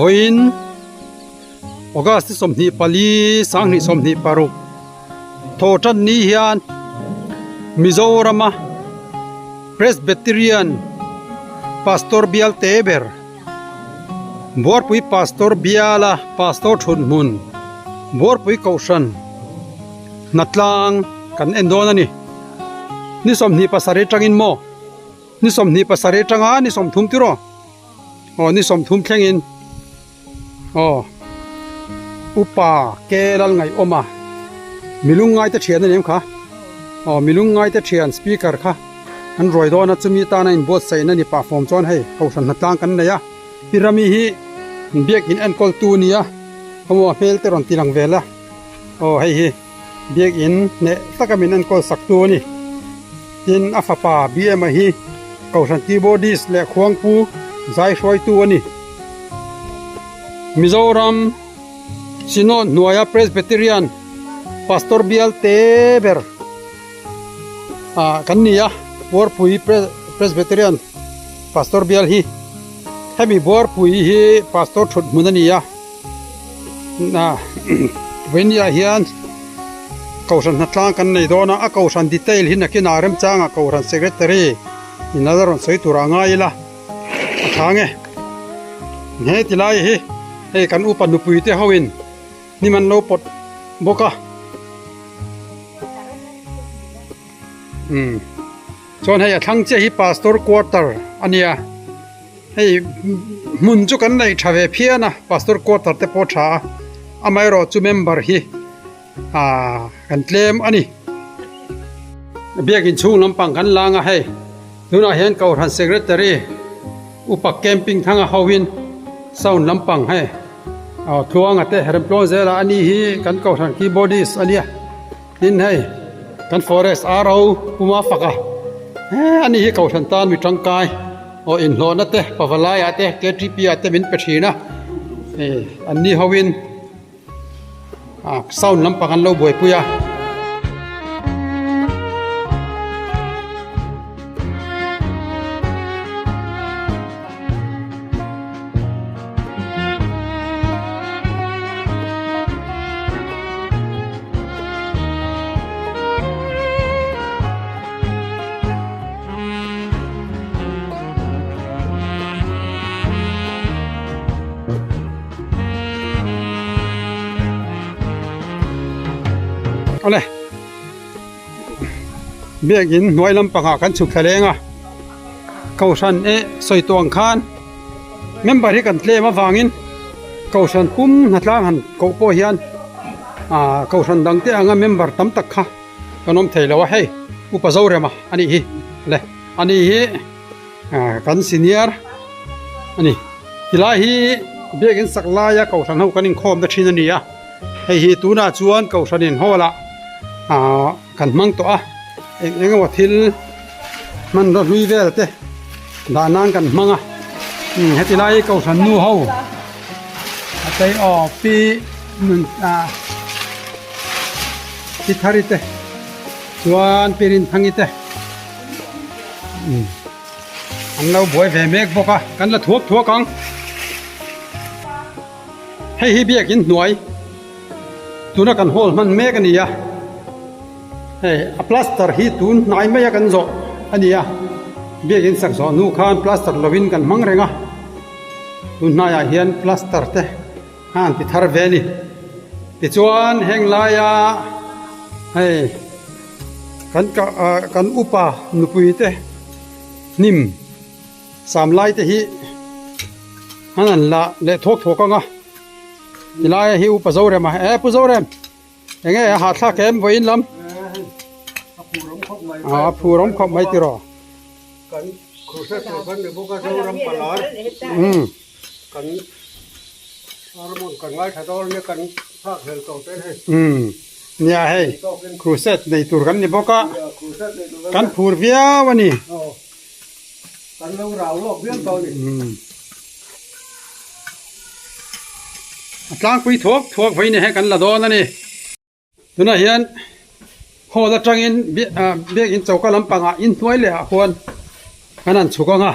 Vawiin August ni 24 2026 thawhtan ni hian Mizorama Presbyterian Pastor bial te ber Buarpui Pastor biala Pastor thut hmun Buarpui Kohhran hnatlang kan en dawn a ni. Ni 27 tangin maw? Ni 27 tanga ni 30 tiraw? Aw ni 30 thlengin aw upa ke lal ngaih awm a milung ngaite thian a ni em kha aw milung ngaite thian speaker kha an ruai dawn a chumi tana inbuatsaih na ni pah fawm chuan hei kohhran hnatlang kan nei a pi rami hi biakin enkawl tu a ni a khawmaw a hmel te rawn ti lang vel a aw hei hi biakin hneh taka min enkawl sak tu a ni tin a fapa BM-a hi kohhran keyboardist leh khuangpu zai hruaitu a ni. Mizoram Synod hnuaia Presbyterian Pastor bial te ber ah kan ni a Buarpui Presbyterian Pastor bial hi hemi Buarpui hi Pastor thut hmun a ni a. Vawinia hian kohhran hnatlang kan nei dawn a, a kohhran detail hi nakinah remchangah kohhran secretary in a la rawn sawi turah ngai ila a tha nge. He ti lai hi hei kan upa nupui te ho in hnim an lo pawt bawk a. Umm chuan hei a thlang chiah hi pastor quarter a nia. Hei hmun chu kan nei tha ve phian a pastor quarter te pawh tha a amaherawh chu member hi ah kan tlem a ni biakin chhung lampang kan lang a hei tunah hian kohhran secretary upa camping thanga ho in sound lampang hei aw tluanga te remtluang zela a ni hi kan kohhran keyboardist a nia. Tin hei kan forest ro puma fak a he ani hi kohhran tan mi tangkai aw inhlawhna te pavalai ah te ktp ah te min pe thin a hei an ni ho in ah sound lampang an lo buaipui a. Awle biakin hnuai lampangah kan chhuk thla leng a kohhran e sawi tawh ang khan member hi kan tlem avangin kohhran pum hnatlang han koh pawh hian ah kohhran dang te anga member tam tak kha kan awm thei lo a hei upa Zorema a nih hi le ani hi ah kan senior a ni tilai hi biakin sak laia kohhran ho kan inkhawm na thin a ni a hei hi tunah chuan kohhran in hall ah ah kan hmang tawh a eng eng emaw thil hmanraw hlui vel te dah nan kan hmang a umm heti lai hi kohhran nu ho a tei aw pi nun ah pi thari te chuan pi rinthangi te umm an lo buai ve mek bawk a kan la thuak thuak ang hei hi biakin hnuai tuna kan hall hman mek a ni a hei a plaster hi tun hnai mai a kan zawh a ni a biakin sak zawh hnu khan plaster lovin kan hmang reng a tun hnaiah hian plaster te a han ti thar ve a ni tichuan heng laia hei kan ah kan upa nupui te hnim sam lai te hi an han lah leh thawk thawk ang a. Tilai hi upa Zorem a e pu Zorem enge a hahthlak em vawiin lam a phur awm khawp mai tiraw kan crusade tur kan ni bawk a Zoram palar kan sermon kan ngaithla dawn nia kan thlak hlel tawh te hei nia hei crusade nei tur kan ni bawk a kan phur viau a ni kan lo rau lawk viau tawh a ni. A tlangpui thuak thuak vawiin hi kan la dawn a ni. Tunah hian hall atangin biakin choka lampangah inhnuai leh ah khuan kan han chhuk ang a.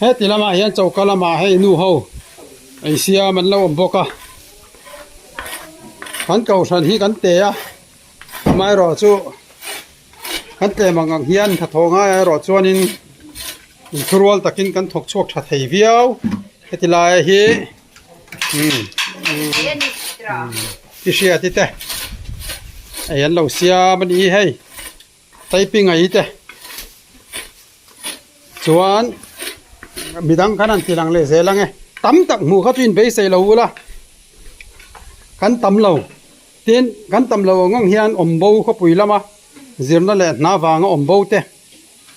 Heti lamah hian choka lamah hei nu ho. Ei siam an lo awm bawk a, kan kohhran hi kan te a, amaherawhchu kan tlem ang ang hian hnathawh ngaiah erawh chuanin inthurual takin kan thawk chhuak tha thei viau heti lai hi umm i hriat i te ei an lo siam a ni hei. Typing a ite chuan midang khan an ti lang leh zel ang e tam tak hmuh kha chu in beisei lo ula kan tam lo tin kan tam lo ang ang hian awm bo khawpui lama zirna leh hna vanga awm bo te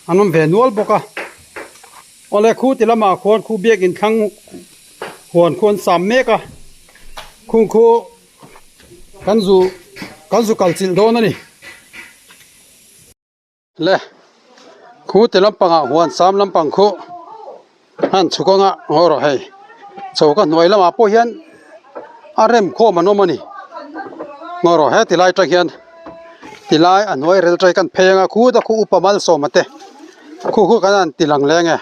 an awm ve nual bawk a awle khu ti lamah khuan khu biakin thlang huan khu an sam mek a khung khu. Kan zu kan zu kal chilh dawn a ni. Le khu ti lampangah huan sam lampang khu han chhuk anga ngaw rawh hei choka hnuai lamah pawh hian a rem khawm an awm a ni. Ngaw rawh he tilai atang hian tilai a hnuai rel trai kan phei anga khu ta khu upa malsawma te khu khu kan han ti lang leng e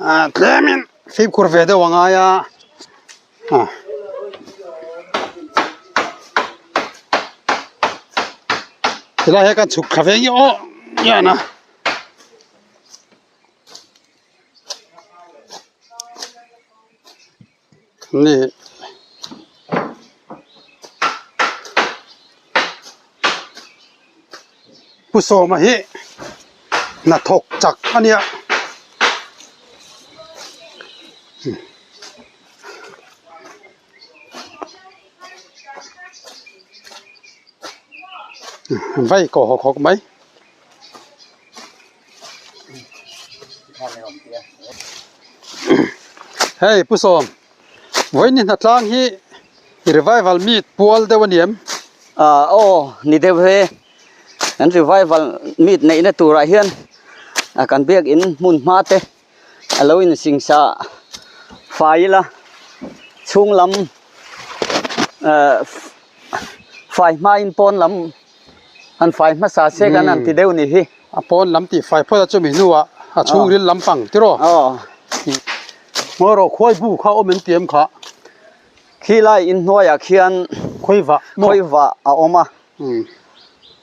ah tlemin fimkhur ve deuh a ngai a. Tilai hi kan chhuk thla ve nge aw hian a ni Pu Sawma hi hnathawk chak a nia. Vai kaw hawk hawk mai. Hei Pu Sawm, vawiin hnatlang hi revival meet pual deuh a ni em? Aw ni deuh he. Kan revival meet neihna turah hian kan biakin hmun hma te a lo in singsa fai ila chhung lam ehh fai hmain pawn lam an fai hmasa se kan han ti deuh ni hi. A pawn lam tih fai phawt a chumi hnuah a chhungril lampang tiraw? Aw. Ngaw rawh khuai bu kha awm em ti em kha? Khi lai inhnuaiah khian khawiva khawiva a awm a.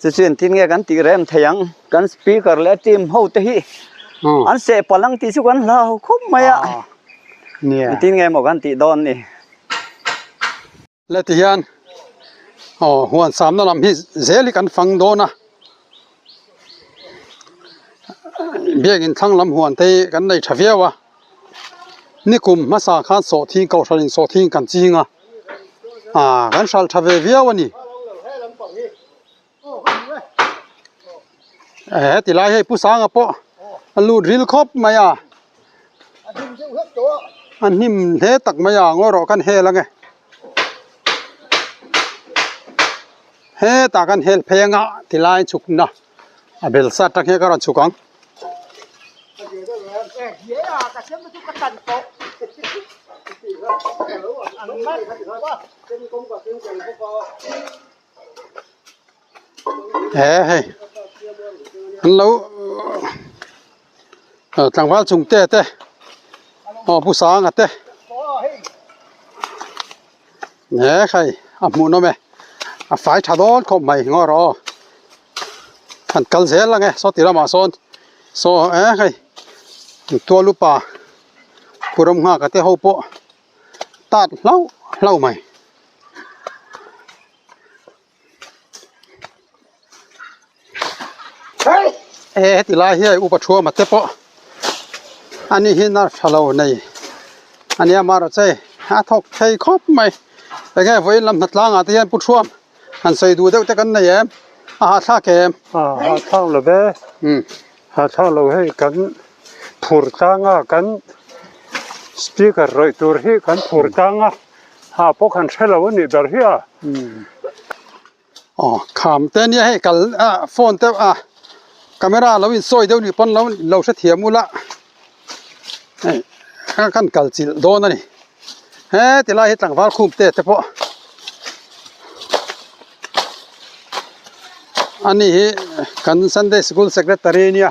Chu chu engtin nge kan tih rem thei ang? Kan speaker leh team ho te hi an seh palh ang tih chu kan hlau khawp mai a. Engtin nge maw kan tih dawn ni? Le ti hian aw huan samna lam hi zel hi kan fang dawn a. Biakin thlang lam huan te hi kan nei tha viau a. Nikum hmasa khan sawhthing kohhran in sawhthing kan ching a ah kan hral tha ve viau a ni eh ti lai hei pu sanga pawh a lut ril khawp mai a a hnim hle tak mai a ngawi rawh kan hel ange hetah kan hel phei anga ti lai chhukna a bel sat tang hian ka rawn chhuk ang. He hei an lo tlangval chung te te aw pu sanga te he khai a hmuhnawm e a fai tha dawn khawp mai ngaw rawh aw. Han kal zel ang e saw ti lamah sawn saw e hei tual upa khuram nghak a te ho pawh tat hlauh hlauh mai. E heti lai hi hei upa thuama te pawh ani hi nar tha lo nei ania amaherawhchu hei a thawk thei khawp mai enge vawiin lam hnatlangah te hian pu thuam. Han sawi duh deuh te kan nei em? A hahthlak em? A hahthlak lo ve. Hahthlak lo hei kan phur tlang a, kan speaker rawih tur hi kan phur tlang a, ha pawh kan hre lo a nih ber hi a. Aw kham te nia hei kal a phone te a camera lo in sawi deuh nih pawn lo lo hrethiam ula hei kan kal chilh dawn a ni. He ti lai hi tlangval khum te te pawh ani hi kan Sunday school secretary ania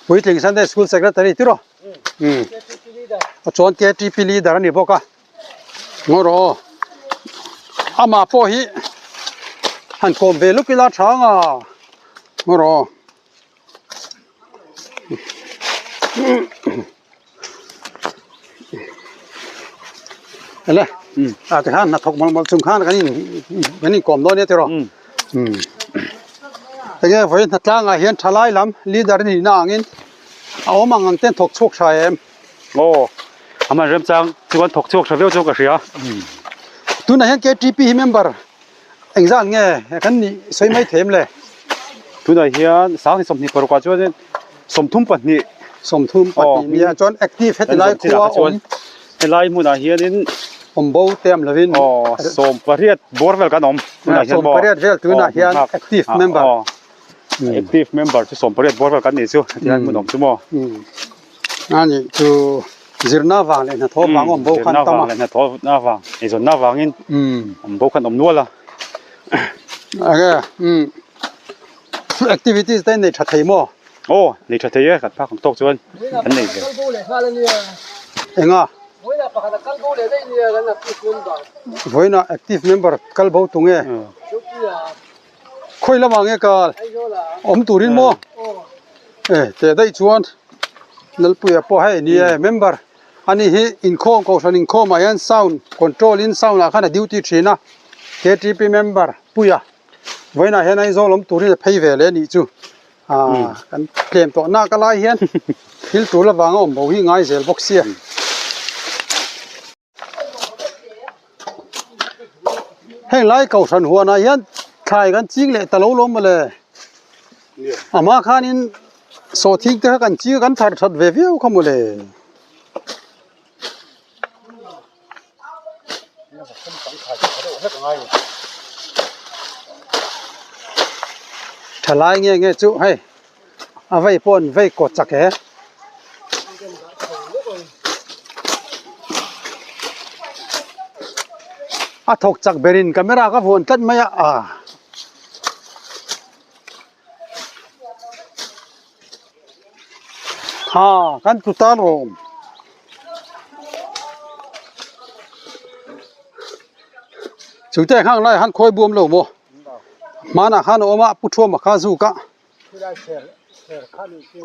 puitling Sunday school secretary tiraw umm. Chuan KTP leader a ni bawk a ngaw rawh aw amah pawh hi han kawm ve luk ila tha ang a ngaw rawh aw. Ele a tikhan hnathawk mawlh mawlh chung khan kan in kan inkawm dawn nia tiraw enge vawiin hnatlangah hian thalai lam leader a nihna angin a awm ang ang ten thawk chhuak tha em. Aw a man remchang chuan thawk chhuak tha viau chu ka hria. Tunah hian KTP hi member Engzat nge kan nih sawi mai thei em le? Tunah hian sang 25 ah chuan 32 32 nia chuan active heti lai khua awm helai hmunah hianin awm bo te am lovin aw 18 bawr vel kan awm tunah hian 18 vel tunah hian active member active member chu 18 bawr vel kan nih chu heti lai hmun awm chu maw ani chu zirna vang leh hnathawh vang awm bo khan tam a hnathawh na vang eizawnna vangin awm bo khan awm nual a enge activities te nei tha thei maw aw nei tha thei e kan phak ang tawk chuan kan nei ve enga vawiinah active member kal bo tu nge Khawi lamah nge kal awm turin maw e teh daih chuan Lalpuia pawh hei ni e member ani hi inkhawm kohhran inkhawm ah hian sound control in sound ah khan a duty thin a ktp member Puia vawiinah hian Aizawl awm turin a phei ve leh a nih chu ah kan tlem tawh nak a lai hian thil tul avanga awm bo hi ngai zel bawk sia. Heng lai kohhran huanah hian thlai kan ching leh ta lo lawm mawle a hma khanin sawhthing te kha kan ching a kan thar that ve viau kha mawle. Thalai nge nge chu hei a vei pawh an vei kawt chak e. A thawk chak berin camera ka vuan tlat mai a ah. Ha kan tlu tan rawm. Chu te khang lai han khawi buam lo maw? Hmanah khan a awm a pu thuama kha zuk a.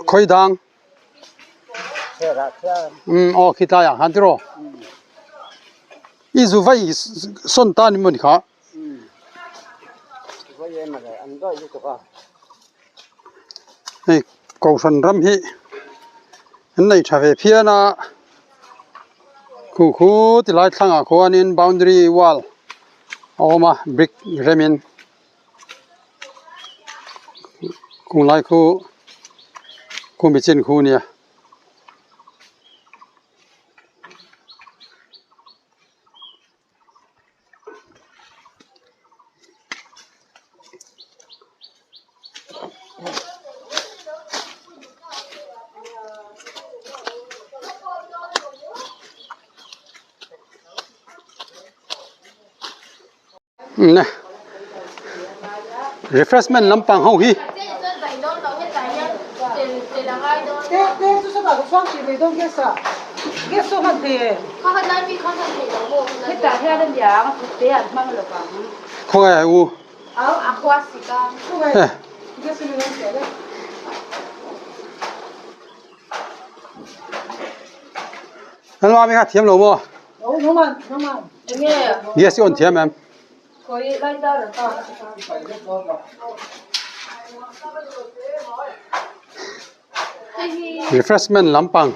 Khawi dang. Umm aw khi tlaiah khan tiraw i zu vai sawn ta ni maw ni kha hei kohhran ram hi an nei tha ve phian a khu khu ti lai thlangah khuanin boundary wall a awm a brick remin. Kung lai khu khu mi chin khu nia. Refreshment lampang ho hi khawnge u Hello mi kha thiam lo maw Gas i on thiam em? Refreshment lampang.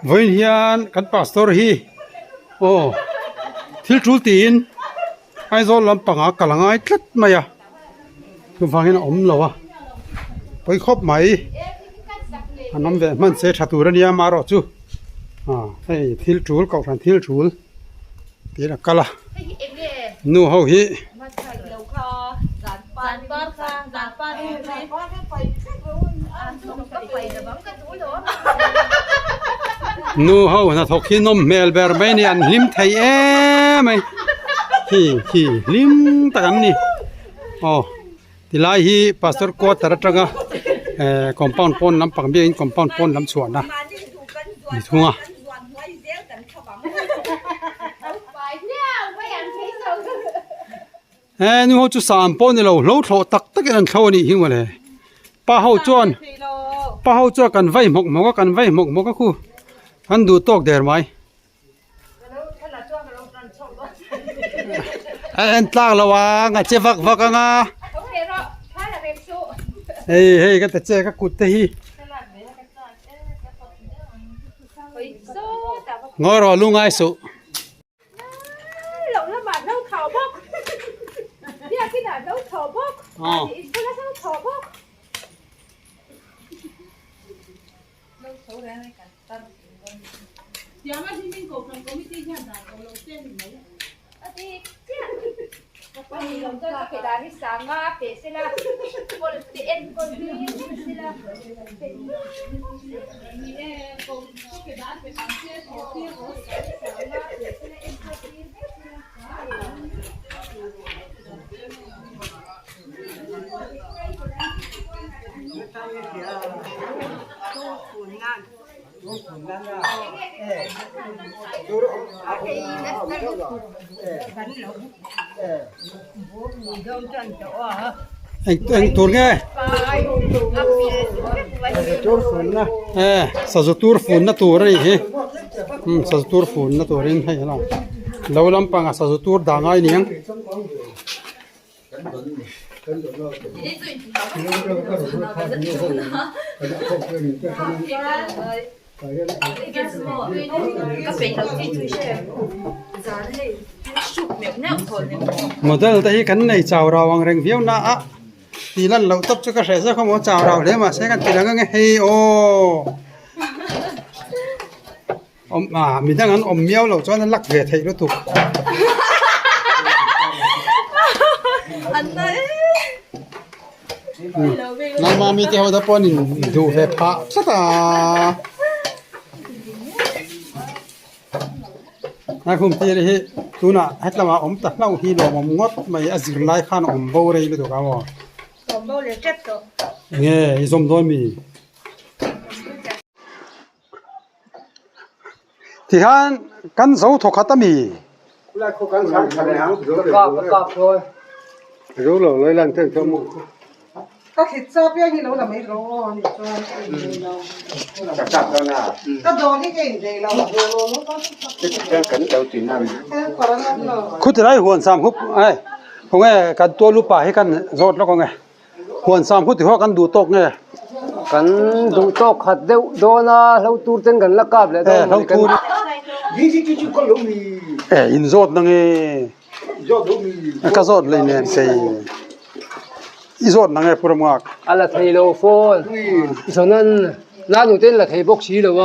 Vawiin hian kan pastor hi aw thil tul tiin Aizawl lampangah kal a ngai tlat mai a chuvangin a awm lo a pawi khawp mai an awm ve hman se tha tur a nia amaherawh chu ah hei thil tul kohhran thil tul tiin a kal a nu ho hi. Nu ho hnathawk hi nawm hmel ber mai a ni an hlim thei em mai khi khi hlim tak an ni aw tilai hi pastor quarter atanga ehh compound pawn lampang biakin compound pawn lam chhuahna ni thung a. He nu ho chu sam pawh ni lo hlo thlawh tak tak in an thlo a nih hi mawle pa ho chuan pa ho chuan kan vai hmawk hmawk a kan vai hmawk hmawk a khu an duh tawk der mai a en tlak lo ang a che vak vak ang a hei hei ka ta che ka kut te hi ngawi rawh lungai suh. Eng tur nge sazu tur funna tur a nih hi sazu tur funna turin hei a lang lo lampangah sazu tur dah ngai a ni ang. Model te hi kan nei chau rau ang reng viau na a tih lan loh tawp chu ka hreh zawk a maw chau rau hle mahse kan ti lang ang e hei aw awm ah midang an awm miau loh chuan a lak ve theih lutuk. Nangmah mite ho te pawh an in duh ve phah tlat a. Ngai khum tir hi tunah hetlama awm ta hlauh hi lawmawm ngawt mai a zir lai khan a awm bo rei lutuk a maw. Enge i zawm dawn mi? Tihian kan zo thawkhat a mi? Khutilai huan sam khup ai khawnge kan tual upa hi kan zawt lawk ang e. Huan sam khu tihuah kan duh tawk nge? Kan duh tawk khat deuh dawn a, hlo tur ten kan la kap leh dawn mawni kan. E in zawt na nge? Ka zawt lei nen kei. I zawt na nge Pu Ramngak? A la thei lo phone. Zawnan nanu ten la thei bawk si lo a.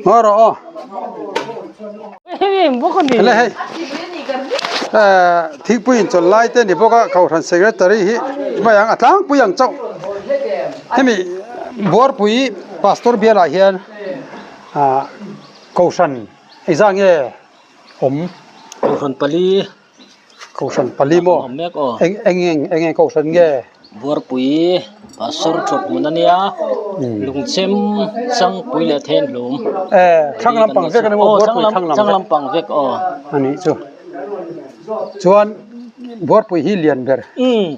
Ngaw rawh aw. Hele hei. Eh thingpui in chawl lai te ni bawk a kohhran secretary hi mai ang a tlangpui ang chauh. Hemi buarpui pastor bialah hian ah kohhran engzah nge awm? Kohhran pali. Kohhran pali maw? Eng eng eng eng kohhran nge? Buarpui Pastor thawt hmun a nia, Lungchem Changpui leh Thenhlum. Eh, thlang lampang vek a ni maw? Buarpui thlang lam vek. Thlang lampang vek aw. A nih chu. Chuan Buarpui hi lian ber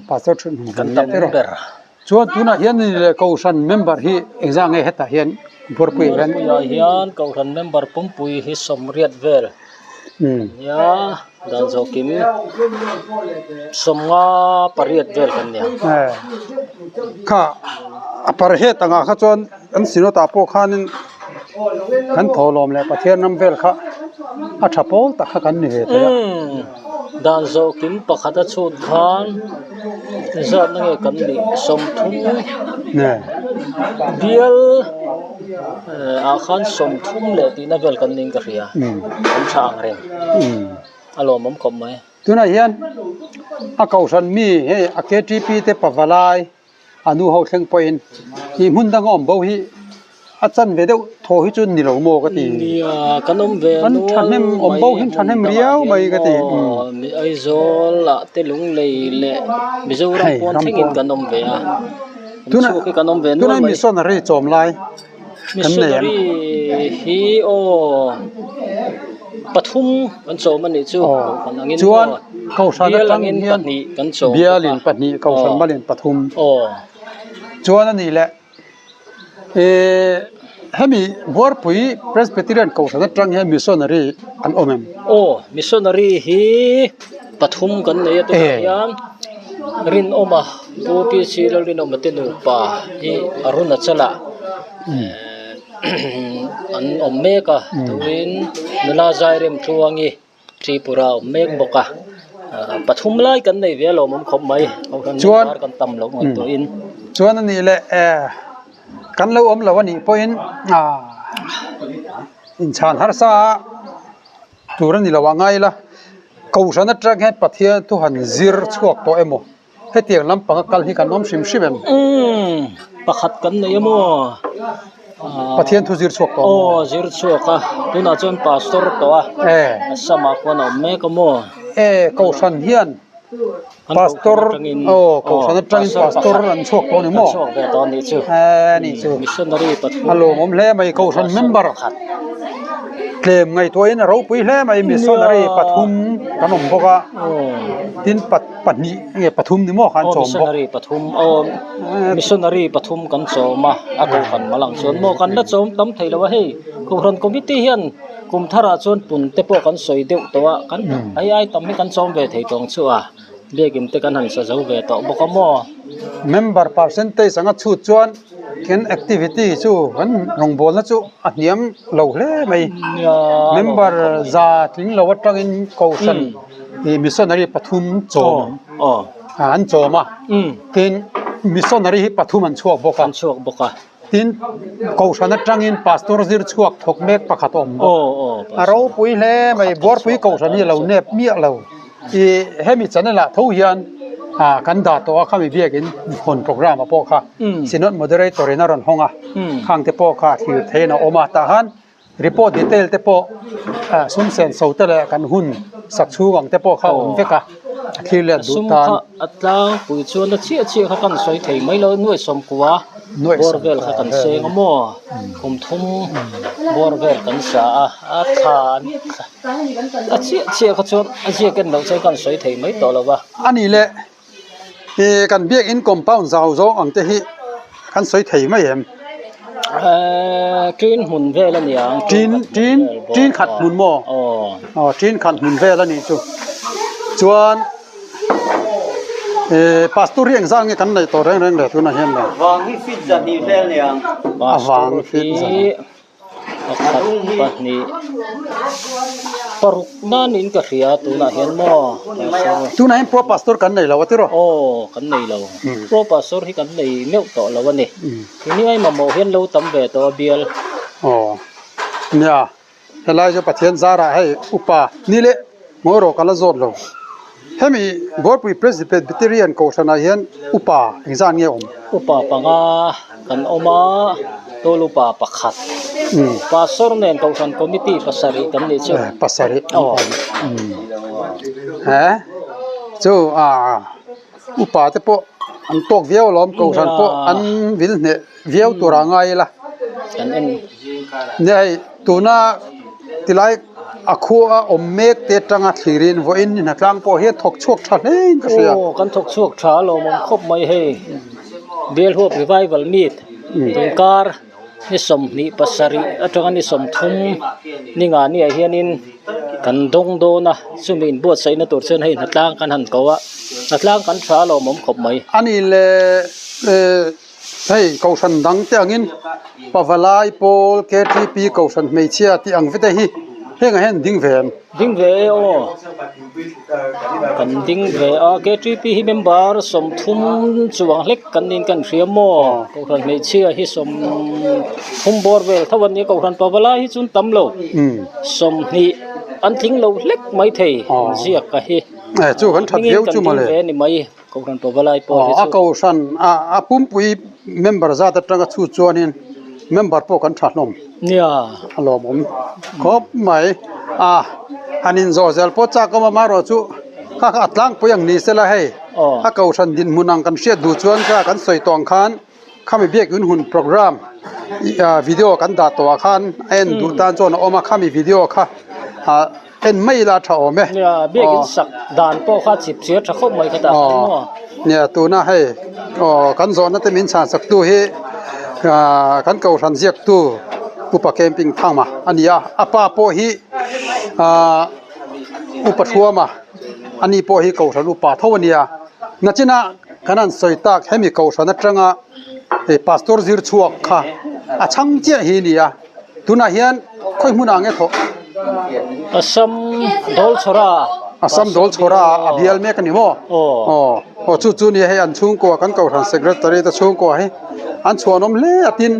Pastor thawt hmun kan tam ber. Chuan tunah hian ni leh Kohhran member hi engzah nge hetah hian Buarpuiah hian? Buarpuiah hian Kohhran member pumpui hi sawmriat vel nia dan zawhkim sawmnga pariat vel kan nia. Kha a parhet angah kha chuan an synod ah pawh khanin kan thawhlawm leh Pathian ram vel kha a tha pawl tak kha kan ni ve thei a. Dan zawhkim pakhat a chhut khan zatna nge kan nih 30 bial ah khan 30 leh tihna vel kan niin ka hria an tha ang reng a lawmawm khawp mai. Tunah hian a kohhran mi hei a ktp te pavalai a nu ho thleng pawhin ih hmun danga awm bo hi a chan ve deuh thaw hi chu ni lo maw ka ti. Nia kan awm ve nual thahnem awm bo hi thahnem riau mai ka ti. Aizawl ah te Lunglei leh Mizoram pawn thlengin kan awm ve a. Tuna tuna missionary chawm lai kan nei ang. Missionary hi aw pathum kan chawm a nih chu kohhran angin Chuan kohhran bial atang angin hian pahnih kan chawm bawk a. Bialin pahnih kohhran malin pathum. Chuan a nih leh eh hemi Buarpui Presbyterian kohhran atang hian missionary an awm em? Aw missionary hi pathum kan nei a tunah hian Rinawma Pu PC Lalrinawma te nupa hi Arunachala an awm mek a tuin nula Zairem Tluangi Tripura a awm mek bawk a pathum lai kan nei ve a lawmawm khawp mai chuan kan tam loh ngaihtuahin. Chuan a nih leh kan lo awm lo a nih pawhin inchhan harsa a tur a ni lo a ngai la Kohhran atang hian Pathian thu han zir chhuak tawh emaw hetiang lampanga kal hi kan awm hrim hrim em? Umm pakhat kan nei emaw Pathian thu zir chhuak tawh aw zir chhuak a tunah chuan pastor tawh a Assam ah khuan a awm mek emaw e Kohhran hian pastor aw Kohhran atangin pastor an chhuak tawh a ni maw? An chhuak ve tawh a nih chu e nih chu missionary pathum a lawmawm hle mai Kohhran member tlem ngaihtuahin a ropui hle mai missionary pathum kan awm bawk a tin pahnih nge pathum ni maw khan aw chawm bawk missionary pathum aw missionary pathum kan chawm a a kohhran mal ang chuan maw kan la chawm tam thei lo a hei kohhran committee hian kum tharah chuan pun te pawh kan sawi deuh tawh a kan ai ai tam hi kan chawm ve thei tawng chu a biakin te kan han sa zo ve tawh bawk a maw. Member percentage anga chhut chuan kan activity chu kan rawngbawlna chu a hniam lo hle mai member za tling lo atangin kohhran ih missionary pathum chawm an chawm a tin missionary hi pathum an chhuak bawk a. An chhuak bawk a. Tin, Kohhran atangin Pastor zir chhuak thawk mek pakhat a awm bawk. A ropui hle mai, Buarpui Kohhran hi a lo nep miah lo. I hemi channel ah tho hian kan dah tawh a, khami biakin hawn programme ah pawh kha Synod Moderator in a rawn hawng a, khang te pawh kha thlir theihin a awm a, tah khan Report detail te pawh sum sen so te leh kan hun sak chhung ang te pawh kha a awm vek a, a thlir let duh Sum tan. kha a tlangpui chuan a chiah chiah kha kan sawi thei mai lo, nuai sawmkua bawr vel kha kan seng a maw, kum thum bawr vel kan sa a, a thla a chiah chiah kha chuan a ziak en loh chuan kan sawi thei mai tawh lo va. A nih leh Ih kan biakinn compound zau zawng ang te hi kan sawi thei mai em? Ehh ṭin hmun vel a niang. Ṭin ṭin ṭin khat hmun maw? Aw ṭin khat hmun vel a nih chu. Chuan ih pastor hi engzat nge kan neih tawh reng reng le tunah hian le? Vang hi feet zahnih vel a niang. A vang feet zahnih. Pakhat pahnih paruk nan in ka hria tunah hian maw pastor Tunah hian pro pastor kan nei lo a tiraw? Aw kan nei lo pro pastor hi kan nei meuh tawh lo a ni tuni ai mamawh hian lo tam ve tawh a bial. Aw nia helai chu Pathian zarah hei upa ni leh ngawi rawh ka la zawt lo hemi Buarpui Presbyterian Kohhranah hian upa engzat nge awm? Upa panga kan awm a, Tawlu pa pakhat Pastor nen Kohhran Committee pasarih kan nih chu. Pasarih an awm. He chu upa te pawh an tawk viau alawm Kohhran pawh an vil hneh viau tur a ngai ila. Kan en. Nia hei tuna tilai a khua awm mek te atanga thlirin vawiin hnatlang pawh hian thawk chhuak tha hle in ka hria. Aw kan thawk chhuak tha alawm awm khawp mai hei. Bialhuap Revival Meet tunkar ni 27 atanga ni 30 ni nga niah hianin kan dawng dawn a chumi inbuatsaihna tur chuan hei hnatlang kan han ko a hnatlang kan tha alawm awm khawp mai. Ani leh hei kohhran dang te angin Pavalai Pawl KTP kohhran hmeichhia tih ang vete hi hengah hian ding ve em? Ding ve e aw. Kan ding ve a, KTP hi member 30 chuang hlek kan niin kan hria maw? Kohhran hmeichhia hi 30 bawr vel tho a nia, Kohhran pavalai hi chu an tam lo, 20 an tling lo hlek mai thei ziak a hi. Chu kan that viau chu mawle. Kan ding ve a ni mai, Kohhran pavalai pawh hi chu. A Kohhran a pumpui member zat atanga chu chuanin member pawh kan tha hlawm. Nia. A lawmawm khawp mai. A han inzawh zel pawh chak awm a amaherawh chu kha kha a tlangpui ang ni sela hei. A kohhran dinhmun ang kan hriat duh chuan kha kan sawi tawh ang khan khami biakin hun program video kan dah tawh ah khan a en duh tan chuan a awm a khami video kha ah en mai ila a tha awm e. Nia biakin sak dan pawh kha chip chhiar tha khawp mai kha tah khan maw. Nia tuna hei aw kan zawhna te min chhan sak tu hi ah kan kohhran ziak tu upa camping thama a ni a a pa pawh hi ah upa thuama ani pawh hi kohhran upa tho a nia nachina kan han sawi tak hemi kohhran atanga hei pastor zir chhuak kha a chhang chiah hi a ni a tunah hian khawi hmunah nge thawh? Assam Dawlchhawra Assam Dawlchhawra a bial mek a ni maw? Aw aw chu chu nia hei an chhungkua kan kohhran secretary te chhungkua hi an chhuanawm hle a tin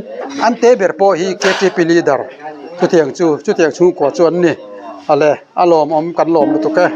an te ber pawh hi ktp leader chutiang chu chutiang chhungkua chu an ni ale a lawmawm kan lawm lutuk e.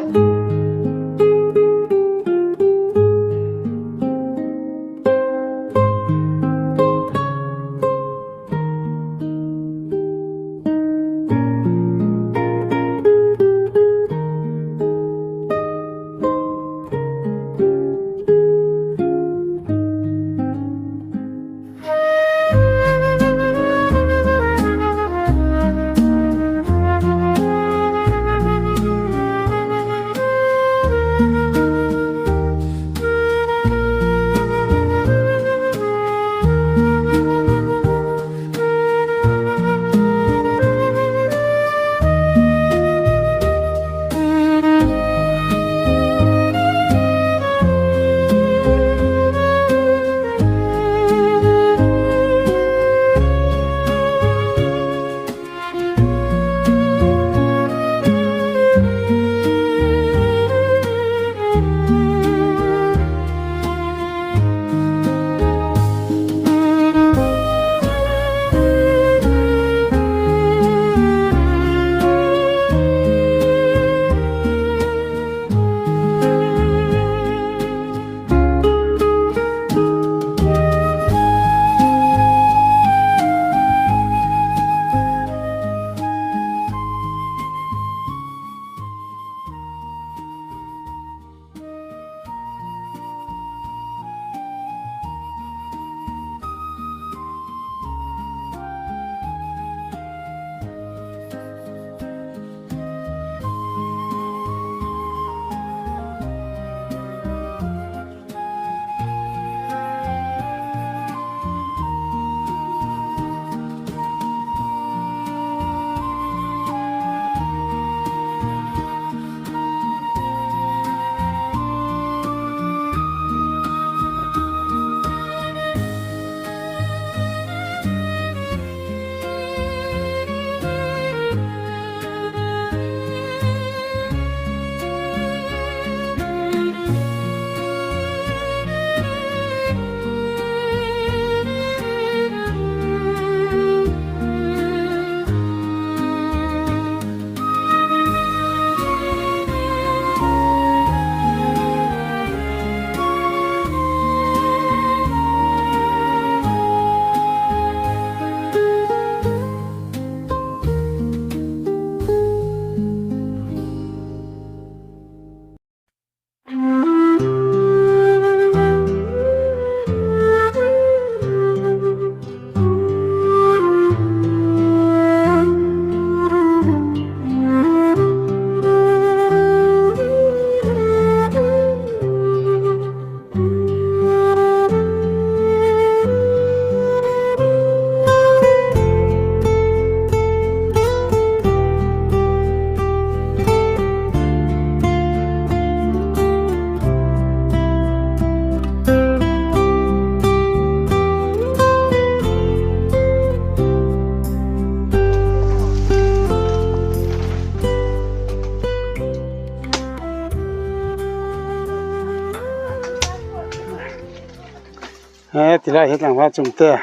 He tilai hi tlangval chung te a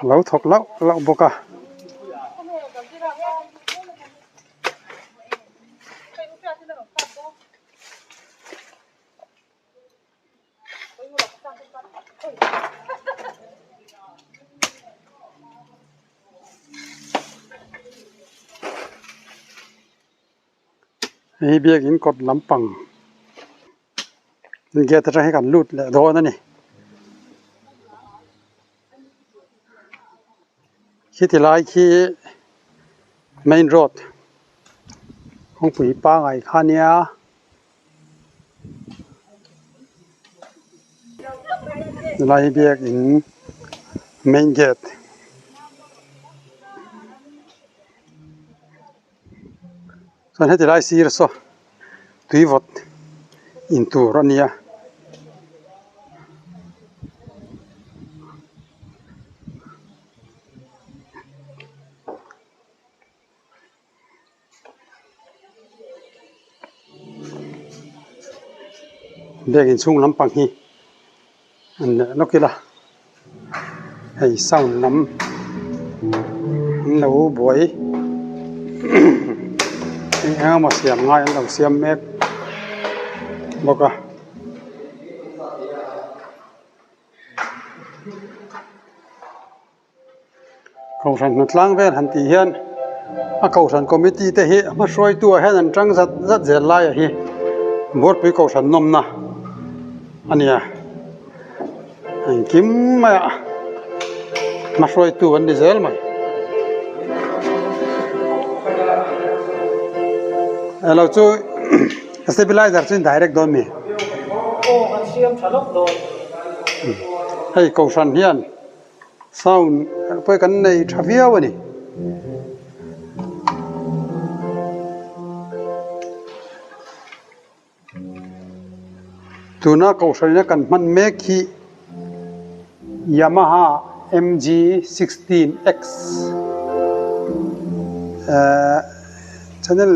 lo thawk lauh lauh bawk a. Hei hi biakin kawt lampang gate atang hian kan lut leh dawn a ni khiti lai khi main road kawngpui pangai kha a nia. Helai hi biakin main gate chuan heti lai sir saw tui vawt in tur a nia. Biak inchhung lampang hi an leh lawk ila hei sound lam an lo buai eng eng emaw siam ngai an lo siam mek bawk a. Kohhran hnatlang vel han tih hian a kohhran committee te hi hma hruaitu ah hian an tang zat zat zel lai a hi buarpui kohhran nawmna a ni a engkim mai ah hma hruaitu an ni zel mai elo chu stabilizer chu direct dawn mi hei kohhran hian. Sound pawh kan nei tha viau a ni. Tuna kohhran ina kan hman mek hi Yamaha MG 16 X ehh channel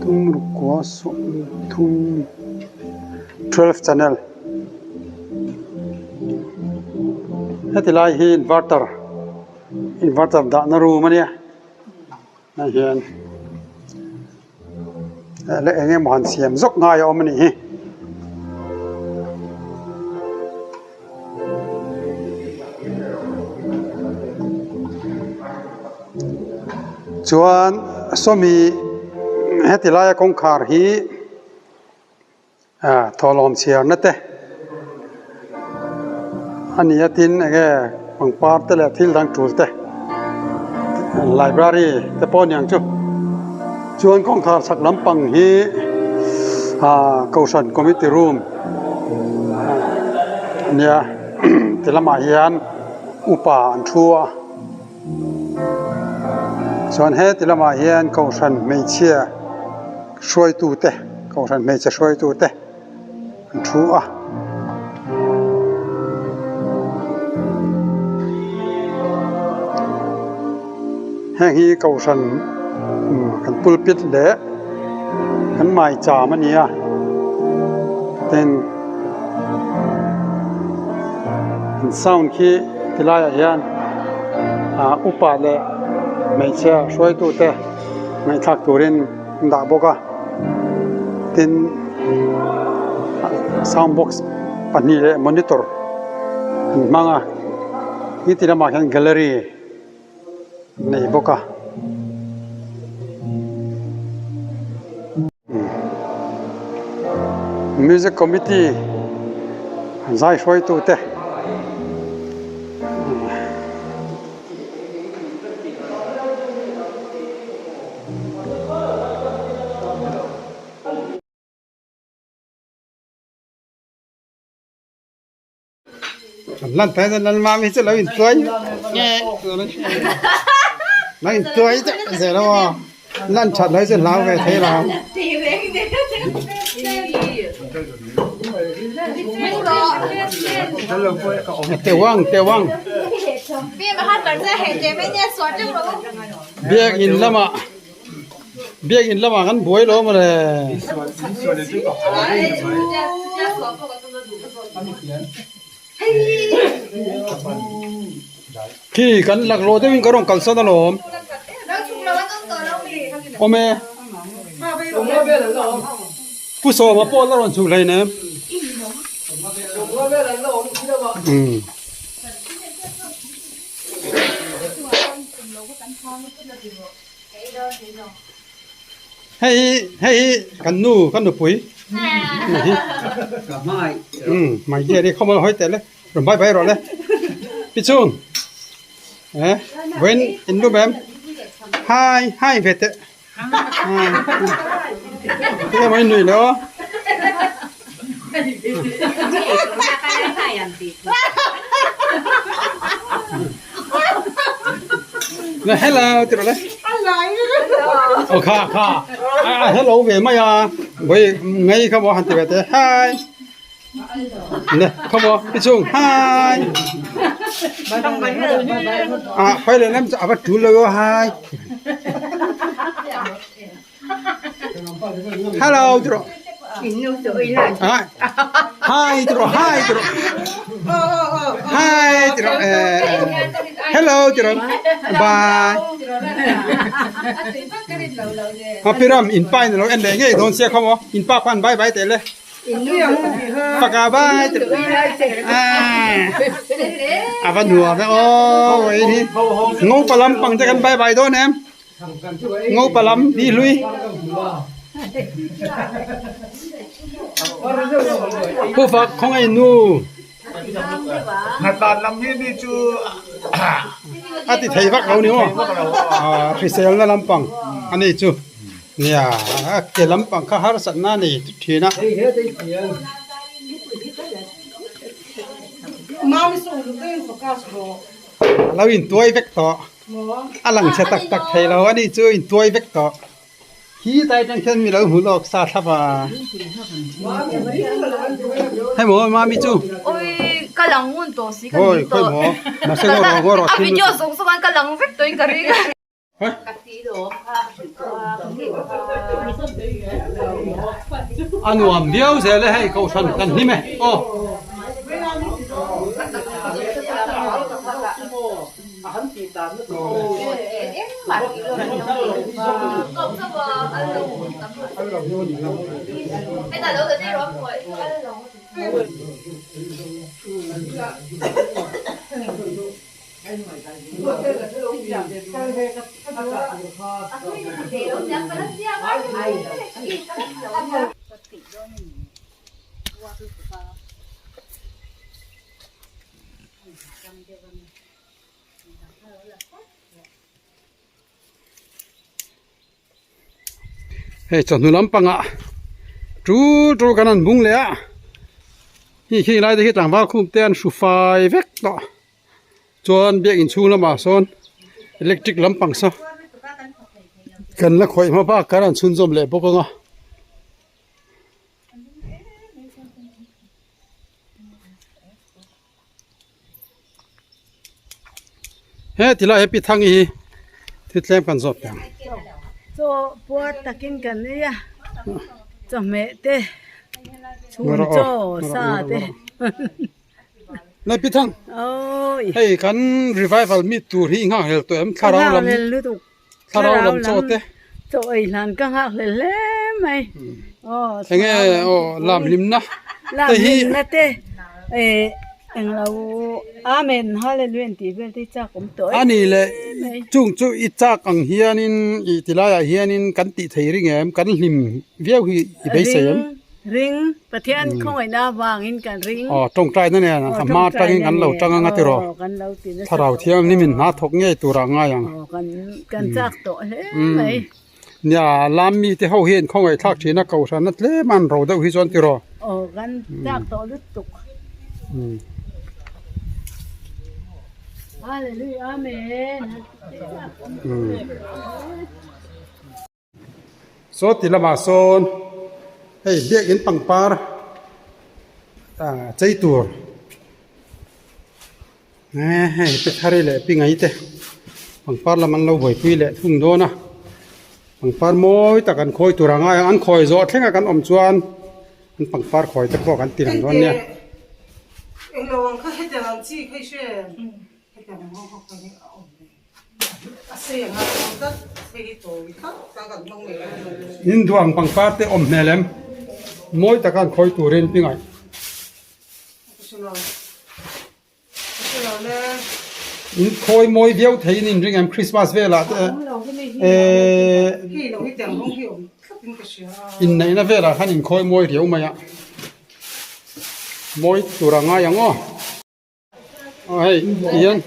thum rukua sawmthum 12 channel. Heti lai hi inverter inverter dahna room a nia hei hian leh eng emaw han siam zawk ngai a awm a nih hi. Chuan sawmi heti laia kawngkhar hi. Thawhlawm chhiarna te a ni a tin enge pangpar te leh thil dang tul te library te pawh a ni ang chu chuan kawngkhar chhak lampang hi ah kohhran committee room a nia ti lamah hian upa an thu a chuan heti lamah hian kohhran hmeichhia. Hruaitute, Kohhran hmeichhe hruaitute an thu a. Heng hi Kohhran kan pulpit leh kan maicham a ni a, tin an sound khi tilaiah hian upa leh hmeichhia hruaitute ngaihthlak turin. an dah bawk a tin sound box pahnih leh monitor an hmang a heti lamah hian gallery an nei bawk a. Music committee an zai hruaitu te. Lan phei chuan Lalmami chu lo intuai nge lo intuai deuh zel a aw lan that loh hi chu hlau ve thei lo teuang teuang biakin lamah Biakinn lamah kan buai lo maw le. Khi kan laklawh deuhin ka rawn kalsan alawm. Awm e. Pu Sawma pawh la rawn chhuk hlei nem. Umm. Hei hi hei hi kan nu kan nupui umm mai diar hi khawm a hawi teh le rawn bai bai rawh le pi chung eh vawiin in lum em hai hai ve teh tinge maw in nuih le aw. Hello ti rawh le aw kha kha a hello ve mai a vawi ngei kha maw han ti ve te hi le kha maw ti chung hi a phai leh lam chu a va tul lo hi Hello ti rawh. Hi ti rawh hi ti rawh. Hi ti rawh hello ti rawh bye. Hapiram in pa in lo en leh ngei dawn sia kha maw in pa khan bye bye teh le. Faka bye ti rawh. A va nuam e aw vawiin hi ngopa lampang te kan bye bye dawn em. Ngopa lam bi hlui. Pu fak khawngaih nu. Hnatlan lam hi mi chu a ti thei vak lo ni maw? Hrisel na lampang a ni chu. Nia a ke lampang kha harsatna a nei thin a. A lo intuai vek tawh. A lang chhe tak tak thei lo a ni chu intuai vek tawh. Khi tai atang khian mi lo hmu lawk sa thlap a. Hei maw mami chu. Oi ka lang ngun tawh si ka ning tawh. Oi khawi maw mahse ngaw rawh ngaw rawh. A video zawng zawng an ka lang vek tawh in ka ring. A nuam viau zel e hei kohhran kan hlim e aw. Hei chawhnu lampangah tul tul kan han bung leh a hei khing lai te hi tlangval khum te an hru fai vek tawh chuan biakin chhung lamah sawn electric lampang saw kan la khawih hma bak kan han chhunzawm leh bawk ang a. He ti lai he pi thang hi thil tlem kan zawt teh ang. Chaw puar takin kan ei a, chawhmeh te, chhum chaw sa te. Lai pi thang, hei kan revival meet tur hi i nghakhlel tawh em? Thlarau lam. Thlarau lam chaw te. Chaw ei hlan ka nghak hle hle mai. Aw enge aw lam hlimna te hi. Lam hlimna te eh englo Amen Hallelujah an tih vel te hi chak awm tawh em. Ani le chung chu i chak ang hianin i ti laiah hianin kan tih thei ring em kan hlim viau hi i beisei em. Ring Pathian khawngaihna avangin kan ring. Aw tawngtaina nen a hma atangin kan lo tang anga tiraw. Thlarau thianghlim in hna thawk ngei turah ngai ang. Aw kan kan chak tawh hle mai. Nia lam mi te ho hian khawngaih thlak thin a kohhran a tlem a an ro deuh hi chuan tiraw. Aw kan chak tawh lutuk. Hallelujah Amen. Saw ti lamah sawn hei biakin pangpar ah chei tur eh hei pi thari leh pi ngai te pangpar lam an lo buaipui leh thung dawn a pangpar mawi tak an khawi tur ang a an khawi zawh thleng a kan awm chuan an pangpar khawi te pawh kan ti lang dawn nia. In duang pangpar te awm hmel em mawi taka an khawi turin pi ngaih. In khawi mawi viau theiin in ring em Christmas velah te ehh inneihna velah khan in khawi mawi riau mai a mawi tur a ngai ang aw. Aw hei tihian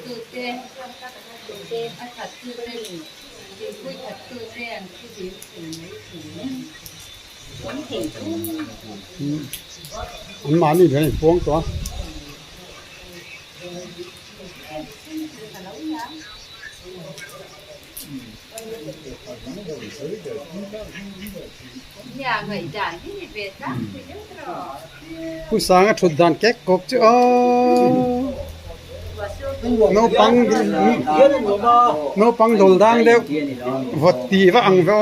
an mahni hian an puang tawh a. Pu Sanga thut dan kek kawk chu aw naupang naupang dawl dang deuh vawt tih va ang ve aw.